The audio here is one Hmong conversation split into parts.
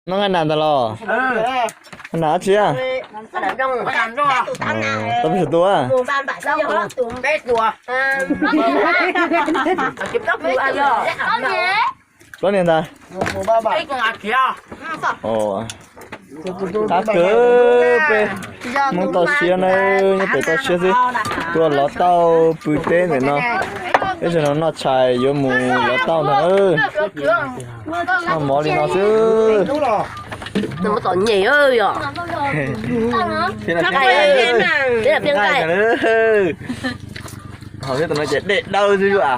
Noj nqaij nas ntag los? Nas dab tsi a? Tau peb xyoo tua. Plaub niag ntag. Qab kawg peb Hmoob toj siab na, nyob pem toj siab xwb, tuaj lov tauj pw teb ntawm no. Ib zaug no noj tshais yuav mus lov tauj ntag. Noj mov li no xwb. Tom nyem yom. Ho thiab tom no ces dej dawb xwb a.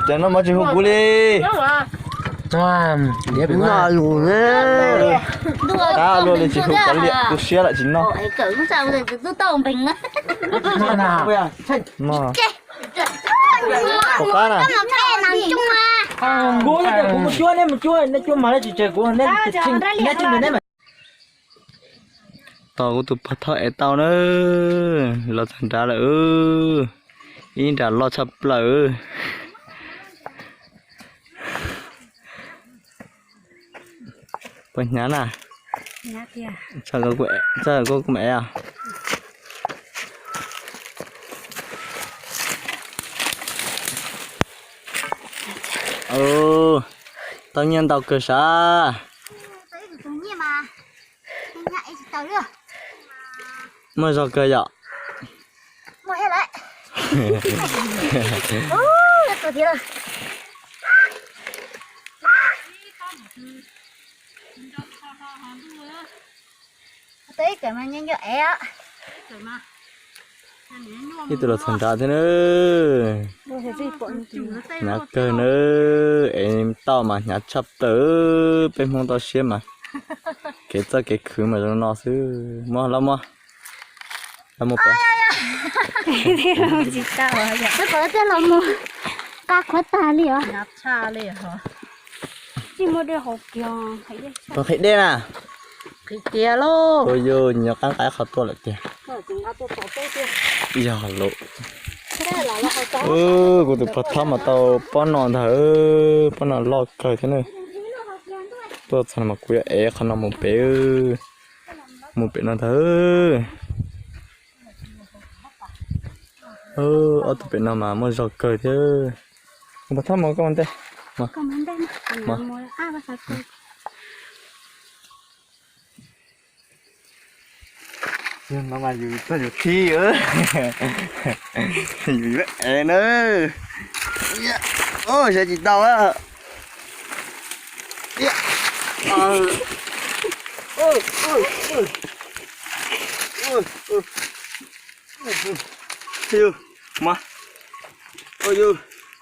Ces noj mov tsis hu kuv li. Noj lus ne. Qab luaj li tsis hu kav liam tu siab lawm tsis noj. Pom qab na. Kuv mus cuab, nej mus cuab, nej cuab mas nej tsis tseg kuv, nej tsis ntawd nej mas. Tos kuv tus pog Thoj ev tau na, los txog nrad lawm, ib nrad loj tshaj plaws. Puas hnyav na? Txawm kuv mus ev os. Tau nyiaj ntau kawg sav. Muaj zog kawg yom. Ib tug los txog nrad thiab na. Hnyav kawg na, ev tauj mas hnyav tshaj plaws, peb Hmoob toj siab mas kev txawj kev khwv mas zoo no xwb. Muab los muab, los mus pem. Tsis tau, los mus qab qhuav tag li os. Tsis muaj dej haus kiag. Puas nqhis dej na? Nqhis tiag lauj. Ua yus nyob qab nqa qhov tuaj lawm tiag. Yog lawm. Kuv tus pog Thoj mas tau pob no ntag, pob no loj kawg thiab na. Tuaj txog no mas kuv yuav ev qhov no mus pem, mus pem no ntag. Ob tug pem no mas muaj zog kawg thiab. Kuv pog Thoj mus koj mus ntej. No mas yus txog yus thib, yus yuav ev na. Sawv tsis tau. Mas,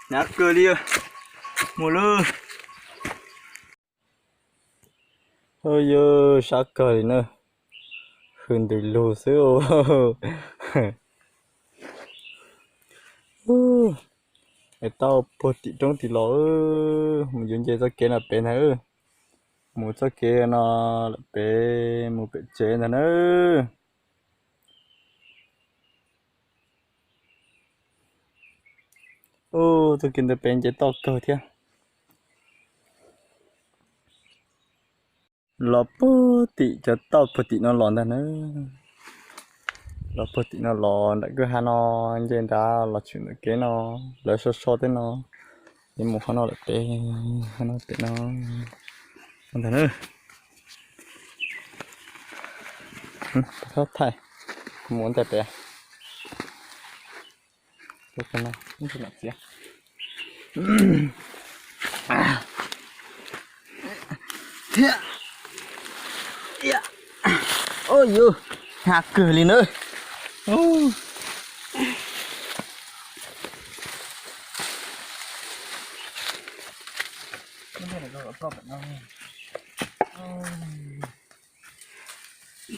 hnyav kawg li, mus lawm. Yog sab kawg li na, hws ntws lug xwb. Es tau puag tim roob tim los, mus yuav nce txoj kev no pem ntag. Mus txoj kev no lawm pem, mus pem tsev ntag na. Ub, txoj kev ntawd pem nce toj kawg thiab. Los puag tim cov tauj puag tim no los ntag na. Los puag tim no los nram kwj ha no, nce nrad los tshwm ntawm kev no, lawv so so tej no. Yuav mus qhov no lawm pem, qhov no pem no ntag na. Thaij, mus ntawm pem. Ua yus, hnyav kawg li na.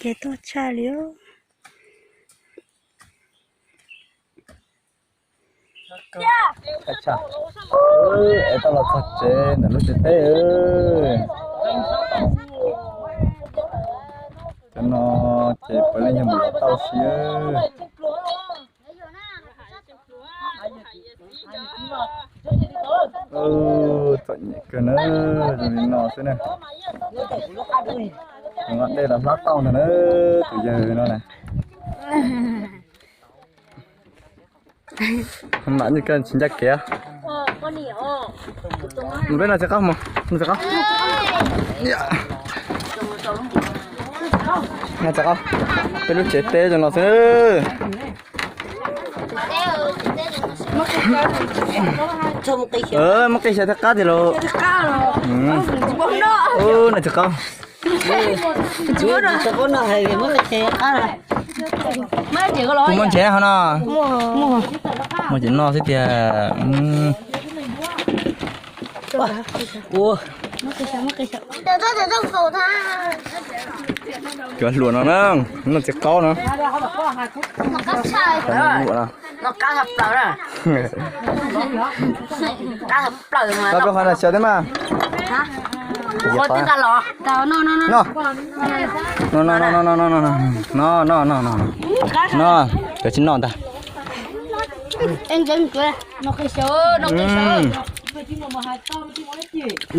Ces tuag tshaj li os. Es tau los txog tsev ntawm lub tsev teb. Cov no ces puav leej yog mus lov tauj xwb. Txom nyem kawg na, zoo li no xwb na. Nqa dej los hlab tau ntag na, tus yawg no na. Mam nyuj kawg tsis ncaj kev. Mus peb no tsis qaub, mus no tsis qaub. No tsis qaub, peb lub tsev teb zoo no xwb. Muab qij xyaw thiaj qab tiag lauj. No tsis qaub. Kuv muaj ntsev ho no. Muaj cov no xwb tiag. Cov hluas no na, no txiv qaub no. Qab plaub qhov no xyaw thiab mas. No, no, no, no, no, no, no, cov tsis noj ntag.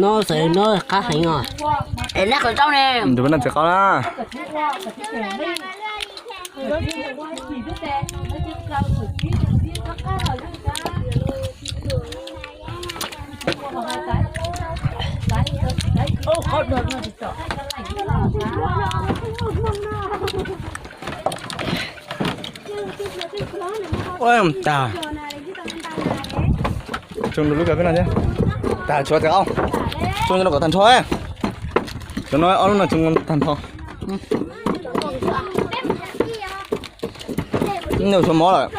No xav no qab heev os. Es neb qhov tsaub ne. Ntu peb noj txiv qaub na. Ua tag. Tsoo lub kawm peb no thiab. Tag tshuav txiv qaub. Tsoo nyob rau kom tag nrho. Cov no ob lub no tsoo tag nrho. Nws tshuav mov lawm.